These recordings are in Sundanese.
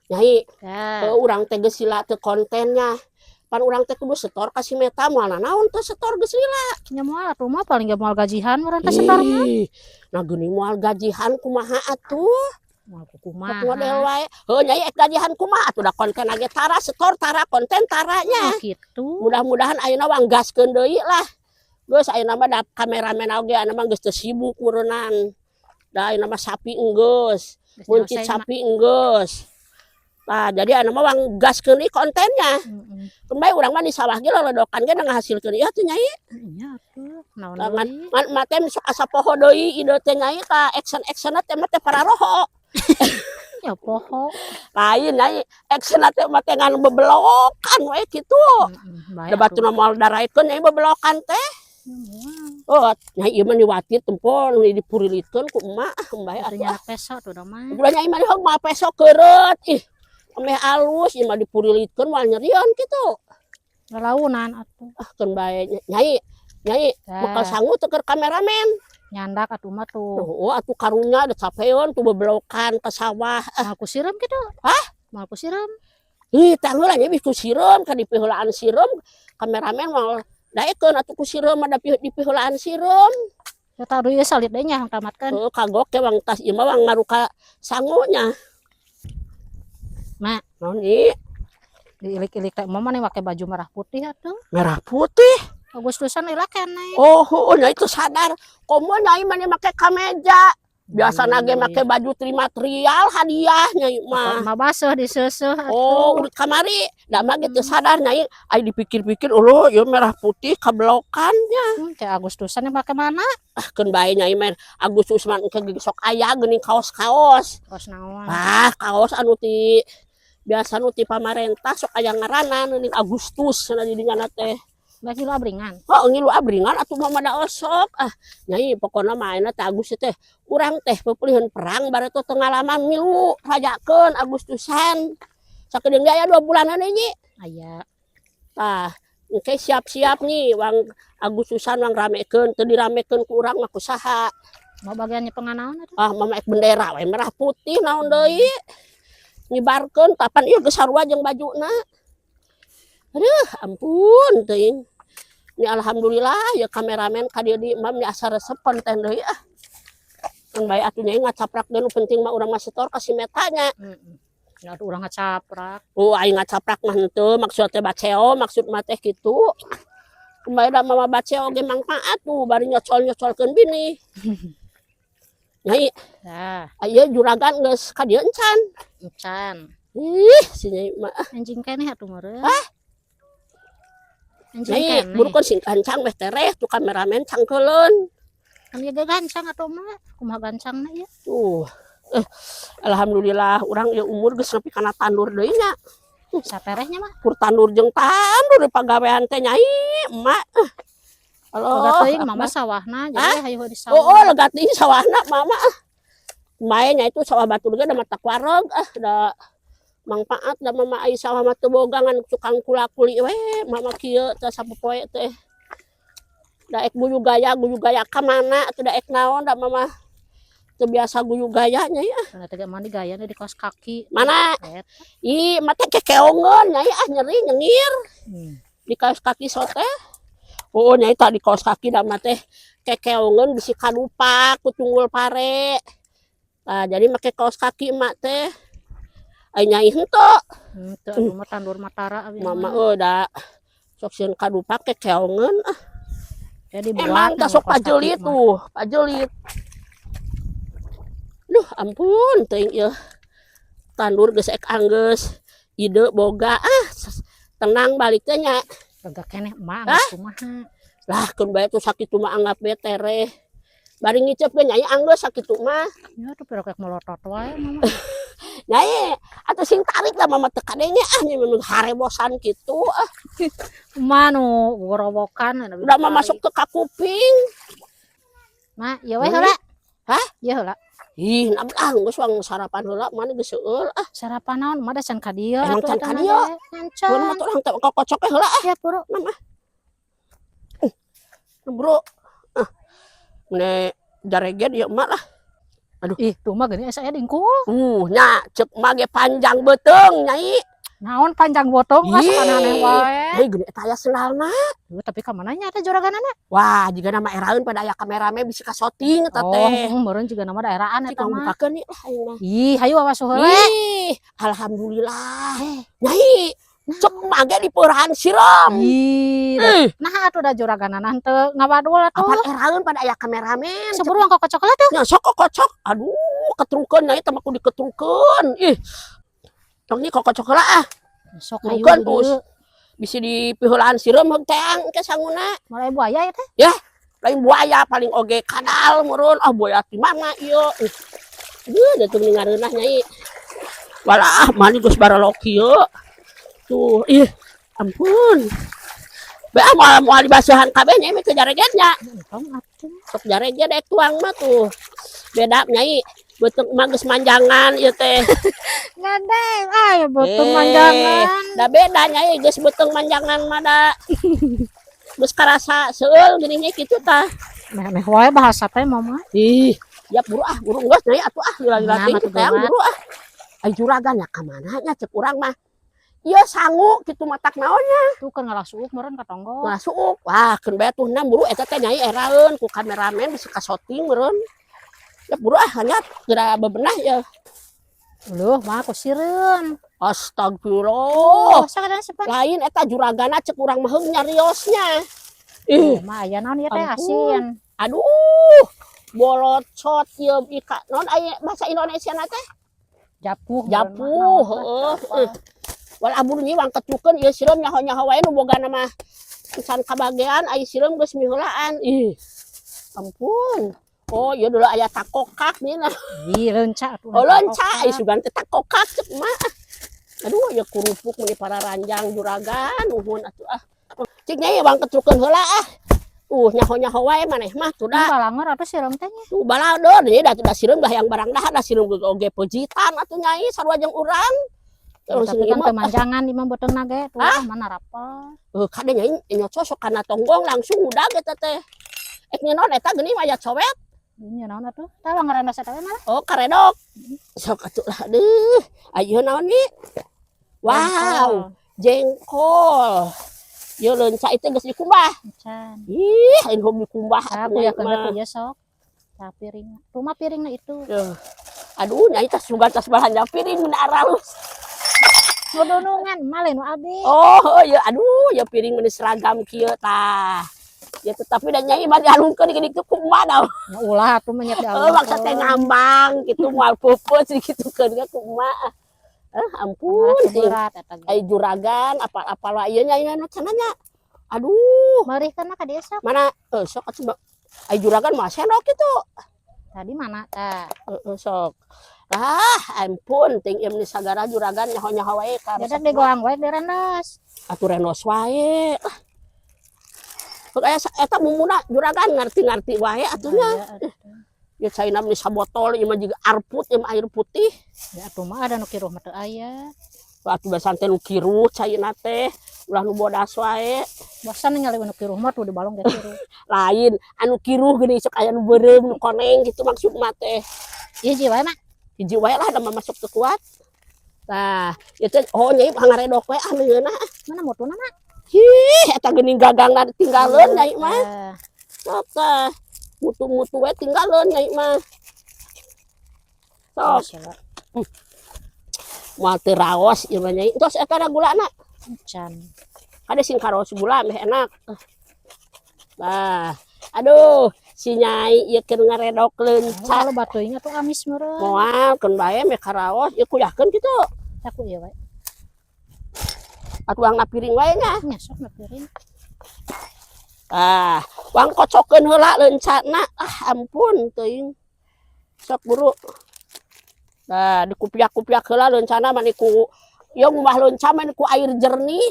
Nyai, Ya. Urang teh geus lila teu kontennya. Pan urang teh kudu setor ka si Meta, moal nanaon teu setor geus lila. Nya moal atuh mah, paling ge moal gajihan urang teh setor mah. Ih, nah geuning moal gajihan kumaha atuh? Moal Sok kumaha. Model wae. Heuh, Nyai, ek gajihan kumaha atuh, da konten ge tara setor, tara konten tara nya. Oh, gitu. Mudah-mudahan ayeuna wang gaskeun deui lah. Geus ayeuna mah da kameramen oge ayeuna mah geus teu sibuk meureunnan. Da ayeuna mah sapi enggeus, Geus meuncit nyelesai mah. Sapi enggeus. Tah, jadi ayeuna mah wang gaskeun deui kontennya. Keun bae urang mah di sawah ge lolodokan ge ngahasilkeun ieu tuh, Nyai. Nya atuh, naon Ngan deui? Ngan emak teh sok asa poho deui ide teh, Nyai, ka action-actionna teh emak teh pararoho. Ya poho. Lain, Nyai, actionna teh emak teh ngan bebelokan we kitu. Heeh, bae Da batur moal daraekeun, Nyai, bebelokan teh. Moal. Oh, Nyai, ieu mah niwatir tempon dipurilitkeun ku emak, ah bae Atuh atuh. Nyanak peso tuh da mah. Udah, Nyai, mah mah peso keureut. Ih, ameh alus ieu mah dipurilitkeun moal nyerieun kitu. Lalaunan atuh. Ah, keun bae, Nyai. Nyai, bekal sangu teu keur kameramen? Nyandak atuh mah tuh. Oh, atuh karunya da capeun tuh bebelokan ke sawah. Moal ku sireum kitu. Hah? Moal ku sireum. Ih, tah heula nya ku sireum, ka dipiheulaan sireum kameramen moal daekeun atuh ku sireum mah, da dipiheulaan sireum. Ya tah ieu salit deui nya tamatkeun. Heuh, kagok ge wang tas ieu mah wang ngaruka sangunya. Ma. Naon, Nyi? Diilik-ilik teh mah maneh make baju merah putih atuh. Merah putih. Agustusan lila keneh. Oh, heueuh, nya itu sadar. Komo Nyai maneh make kameja. Biasana ge make baju trimatrial hadiah Nyai mah. Mah baseuh diseuseuh atuh. Oh, urut kamari. Da mah ge teu sadar, Nyai. Ai dipikir-pikir, eueuh, ieu merah putih kabelokan nya. Teh Agustusan yang make mana? Ah, keun bae, Nyai mah. Agustus mah engke ge sok aya geuning kaos-kaos. Kaos naon? Ah, kaos anu ti biasa nu ti pamarentah sok aya ngaranna geuning Agustus cenah di dinya teh. Bae ngilu abringan. Oh, ngilu abringan atuh mah da osok. Ah, Nyai, pokona mah ayeuna teh Agustus teh urang teh peuplihkeun perang bareto teu ngalaman milu rajakeun Agustusan. Sakedeung ge aya 2 bulanan deui, Nyi. Aya. Tah, engke siap-siap nih wang Agustusan wang ramekeun, teu diramekeun ku urang mah ku saha? Mau bagiannya penganaon atuh? Ah, mama ek bendera we merah putih, naon deui. Ngibarkeun kapan ieu geus sarua jeung bajuna. Aduh, ampun teuing. Ini alhamdulillah ya kameramen ka dieu di mam asa resep konten deui ah. Keun bae atuh, Nyai, ngacaprak ge nu penting mah urang mah setor ka si Metanya. Heeh. Ya atuh urang ngacaprak. Oh, aing ngacaprak mah henteu, maksud teh baceo, maksud mah teh kitu. Keun bae da mama baceo ge mangfaat tuh bari nyocol-nyocolkeun bini. Nyai, Dah, ieu juragan geus ka dieu encan? Encan. Ih, si Nyai mah. Anjing keneh atuh meureun. Hah? Anjing Nyai, keneh. burukeun sing gancang meh tereh tuh kameramen cangkeuleun. Kan ieu ge gancang atuh mah. Kumaha gancangna ieu? Tuh. Alhamdulillah urang ieu umur geus nepi kana tandur deui nya. Saterehnya mah. Pur tandur jeung tandur di pagawean teh, Nyai, emak. Lega Allah. teuing mama sawahna, jadi hayu di sawah. Oh, lega teuing sawahna mama ah. Maenya itu sawah batur ge da mata wareg ah, da mangfaat da mama ai sawah mah teu boga, ngan tukang kula-kuli we mama kieu teh sapopoe teh. Da ek guyu gaya ka mana atuh, da ek naon, da mama teu biasa guyu gaya, Nyai, ah. Karena teh mandi gaya di kaos kaki. Mana? Eta. Ih, mah teh kekeongeun, Nyai, ah, nyeri nyengir di kaos kaki sote. Oh, Nyai, tak di kaos kaki da mah teh kekeongeun bisi kadupak ku tunggul pare. Tah, jadi make kaos kaki emak teh. Ai Nyai henteu. Henteu atuh mah, tandur matara abi Mama mah. Euy, da sok sieun kadupak kekeongeun ah. Jadi buat Emang tah sok pajelit tuh, pajelit. Duh, ampun teuing ieu. Tandur geus ek anggeus, ide boga ah, tenang balik teh nya. Lega keneh emak Hah? geus kumaha. Lah, keun bae tuh sakitu mah anggap we tereh. Bari ngicep ge, Nyai, anggeus sakitu mah. Ya tuh pirok melotot wae mama. Nyai, atuh sing tarik lah, mama teu kadenge ah, nya memang harebosan kitu ah. Emak nu gorowokan. Udah mah masuk ke kakuping. Ma, ieu we heula. Hah? Ieu heula. Ih, nab ah geus wang sarapan heula, mana geus seueul ah. Sarapan naon? Mah da can ka dieu Emang atuh can eta ka mah dieu? ge. Encan. Mun mah urang teh kokocok heula ah. Ya, bro. Mama. Bro. Ah. Mene jareget ieu emak lah. Aduh. Ih, tuh mah geuning asa aya dingkul. Nya cek mage panjang beuteung, Nyai. Naon panjang botong ah, sok aneh wae. Hei, geuning eta aya sendalna. Duh, tapi ka mana nya teh juraganana? Wah, jiga nama eraeun pada aya kameramen bisa kasoting eta Oh, teh. Meureun juga nama daerahan Cik eta mah. bukakeun nih lah aing mah. Ih, hayu awas heula. Ih, alhamdulillah. Nyai, cek mage dipeurahan siram. Ih, Ih, nah atuh da juraganana henteu ngawadul atuh. Apan eraeun pada aya kameramen. Seburu ang kokocok lah tuh. Nya sok kokocok. Aduh, ketrukeun nyai teh mah kudu diketrukeun. Ih. Tong ni kokocok heula ah. Sok hayu Bukan, di Pus. dieu. Bisi dipiheulaan sireum heug teang ke sanguna. Mulai buaya ya teh. Lain buaya, paling oge kadal meureun. Ah, buaya di mana ieu? Ih. Ieu da tuh ngareunah, Nyai. Walah, mani geus baralok kieu. Tuh, ih, ampun. Be ah, moal moal dibasuhan kabeh, Nyai, mah teu jaregetnya. Entong atuh. Sok jareget dek tuang mah tuh. Beda, Nyai. Beuteung mah geus manjangan ieu teh. Ngadeng, ay beuteung Eh, manjangan. Da beda, Nyai, geus beuteung manjangan mah da. Geus karasa seueul geuning, Nyai, kitu tah. Aneh wae bahasa teh mama. Ih, ya buru ah, buru geus, Nyai, atuh ah, lila-lila Nah, teuing mah teh geura. Buru ah. Ai juragan nya ka mana nya cek urang mah. Ieu sangu kitu matak naon? Tuh kan ngalah suuk meureun ka tonggo. Wah, suuk. Wah, keun bae tuh nam buru eta teh, Nyai, eraeun ku kameramen bisa kasoting meureun. Ya buru ah, hanya geura bebenah ya. Loh, mah aku sireun. Astagfirullah. Oh, sakadang sepan. Lain eta juragana cek urang mah heung nyariosnya. Ih, Mah aya naon ieu teh Ampun. Asin. Aduh. Bolocot ieu ika naon aya bahasa Indonesia na teh? Japuh. Japuh, heeh. Wal abur nyi wang ketrukeun ieu sireum nyaho-nyaho wae nu boga mah can kabagean ai sireum geus miheulaan. Ih. Ampun. Oh, ieu dulu aya takokak nih nah. Ih, leunca atuh. Oh, leunca, ai sugan teh takokak cek mah. Aduh, ya kerupuk meuni para ranjang juragan, nuhun atuh ah. Cik nyai wang ketrukeun heula ah. Nyaho-nyaho wae maneh mah tuh da. Balangor atuh sireum teh nya. Tuh balador deui da tuh da sireum dah yang barang dah da sireum oge pejitan atuh, Nyai, sarua jeung urang. Ya, Terus tapi kan imah teu manjangan imah beuteungna ge tuh Ah? ah, mana rapel. Kade Nyai nyocok sok kana tonggong langsung udah eta teh. Ek nyenon eta geuning aya cowet. Nya naon atuh? Tah ngaranna eta we malah. Oh, karedok. Sok atuh lah deuh. Ayeuna naon nih? Wow, jengkol. Ieu leunca itu geus dikumbah. Can. Ih, lain hobi kumbah Tah atuh Nyai kuyakeun mah. we ku ieu sok. Tah piring. Rumah piringna itu. Yuh. Aduh, Nyai tas sugan tas balanja piring mun aralus. Nu dunungan mah lain nu abi. Oh, ya aduh, ya piring mun seragam kieu tah. Ya tetapi da Nyai mah dialungkeun di kitu kumaha dah. Nu ulah atuh mah nya Oh, maksud teh ngambang gitu moal peupeut digitukeun ge kumaha. Ah, ampun, ting. Berat eta ge. Ai juragan apal-apal wae ieu Nyai nu cenah nya. Aduh, Meurihkeun mah ka dieu sok. Mana sok atuh ai juragan mah sendok kitu. Tadi mana tah? Heeh, sok. Ah, ampun ting ieu meni sagara juragan nyaho-nyaho wae ka Dadak digoang wae direndos. Atuh rendos wae. Ah. Sok aya eta bumbuna juragan ngarti-ngarti wae atuh nya. Aya atuh. Ya caina meni sabotol ieu mah jiga arput ieu mah air putih. Ya atuh mah ada nu kiruh mah teu aya. Atuh basan teh nu kiruh caina teh ulah nu bodas wae. Bosan ningali nu kiruh mah tuh di balong ge kiruh. Lain anu kiruh geuning sok aya nu beureum nu koneng gitu maksud mah teh. Hiji wae mah. Hiji wae lah da mah masuk teu kuat. Tah, ieu teh oh Nyai pangaredok we ah meungeunah ah. Mana mutuna mah? Ih, eta geuning gagangna ditinggaleun Nyai mah. Tah. Sok tah. Mutu-mutu we tinggaleun Nyai mah. Sok. Moal teu raos ieu mah, Nyai. Tos eta da gulana. Can. Kade sing karaos gula meh enak. Nah, aduh, si Nyai ieu keur ngaredok leunca. Kalau batunya tuh amis meureun. Moal keun bae meh karaos ieu kuyahkeun kitu. Aku ieu wae. Atuh na piring wae nya. Nya sok na piring. Ah, wang kocokeun heula leuncana. Ah, ampun teuing. Sok buru. Nah, dikupiak-kupiak heula leuncana mani ku ieu ngumbah leunca mani ku air jernih.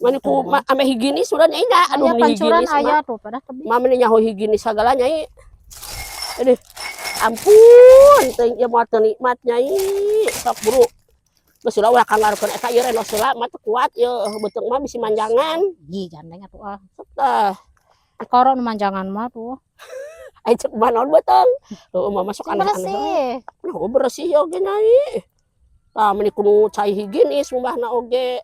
Mani ku ame higienis sudah Nyai nya. Aduh, Aya meni pancuran higienis mah. Aya tuh pada tebih. Mah meni nyaho higienis sagala, Nyai. Aduh. Ampun, teuing ieu mah teu nikmat, Nyai. Sok buru. Geus heula ulah kanggarukeun eta ieu renos heula mah teu kuat ieu beuteung mah bisi manjangan. Ih, gandeng atuh ah. Sok tah. Dikoro nu manjangan mah tuh. Ai cek mah naon beuteung. Heueuh, mama sok Sing aneh-aneh wae. bersih. Nah, oh, bersih oge, Nyai. Tah, meuni kudu cai higienis ngumbahna oge.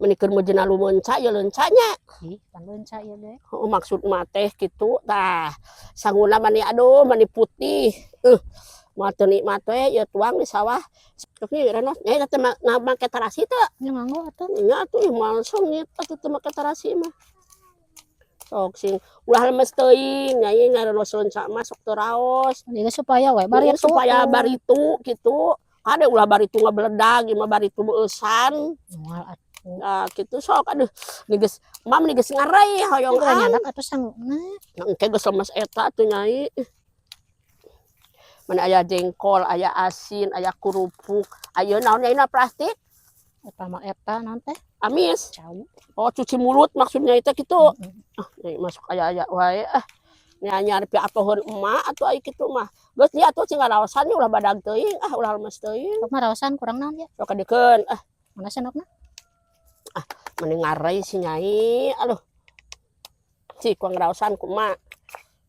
Meuni keur meujeuhna lumeunca ya leunca nya. Ih, pan leunca ieu ge. Oh, maksud mah teh kitu tah. Sanguna mani, aduh, mani putih. Moal teu nikmat we ieu tuang di sawah. Sok nih Renos, nyai teh make tarasi teu? Nya nganggo atuh. Nya atuh, moal sengit atuh teu make tarasi mah. Sok sing ulah lemes teuing, Nyai, ngarenos leunca mah sok teu raos. Ieu supaya we baritu. Supaya baritu kitu. Kade ulah baritu ngabeledag, ieu mah baritu beueusan. Moal atuh. Nah, kitu sok, aduh, ni geus mam ni geus ngarai hoyong Ulah an. Nyandak atuh sanguna. Nah, engke geus lemes eta atuh, Nyai. Mana aya jengkol, aya asin, aya kerupuk. Ayeuna naon, Nyai, na plastik? Eta mah eta naon teh? Amis. Cau. Oh, cuci mulut maksudnya itu kitu. Heeh. Ah, Nyai masuk aya-aya wae ah. Nya pi atoheun emak atuh ai kitu mah. Geus nya atuh, cing ngaraosan ulah badag teuing ah, ulah lemes teuing. Sok mah raosan kurang naon ya? Sok kadeukeun ah. Mana sendokna? Mending ngarai si Nyai. Aduh. Cik ku ngaraosan ku emak.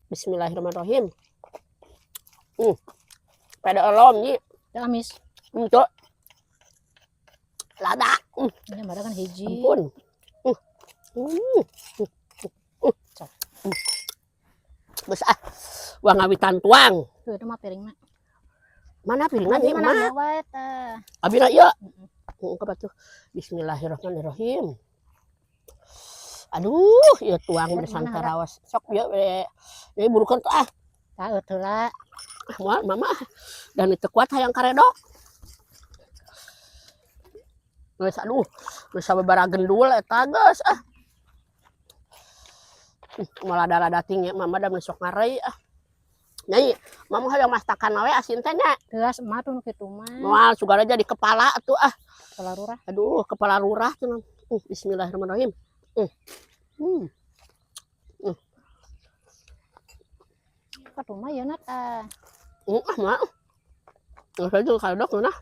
Bismillahirrahmanirrahim. Pada elom, Nyi. Teu amis. Untuk lada. Nya mah kan hiji. Ampun. Sok. Geus ah. Wah, ngawitan tuang. Tuh, itu mah piringna. Mana piringna, Nyi? Mana Emak? Bawa eta. Abina ieu. Heeh. Ungkep atuh. Bismillahirrahmanirrahim. Aduh, ieu tuang Mana bener heula? raos. Sok ieu we. Nyai burukeun tuh ah. Tah, eut heula. Ah, moal mama ah. Dan itu kuat hayang karedok. Geus aduh, geus sababaraha gendul eta geus ah. Moal lada-lada tinggi mama da sok ngarai ah. Nyai, mama hayang mastakan we asin teh nya. Teas emak tuh nu kitu mah. Moal sugana jadi kepala atuh ah. Kepala lurah. Aduh, kepala lurah cenah. Bismillahirrahmanirrahim. Katuh mah yeuna tah. Ah, mak. Geus aja karedok nah.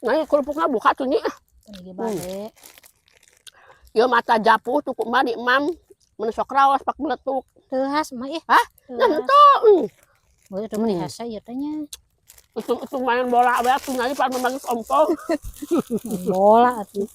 Nah, kerupuknya buka tuh, Nyi. Kan ge bade. Ieu mata japuh tuh kumaha di emam. Mun sok raos pak beletuk. Teuas mah ih. Hah? Nah, Teuas. henteu. Beuh itu mah hese ieu teh nya. Hitung-hitung main bola we atuh, Nyai, pan memang ompong. Main bola atuh.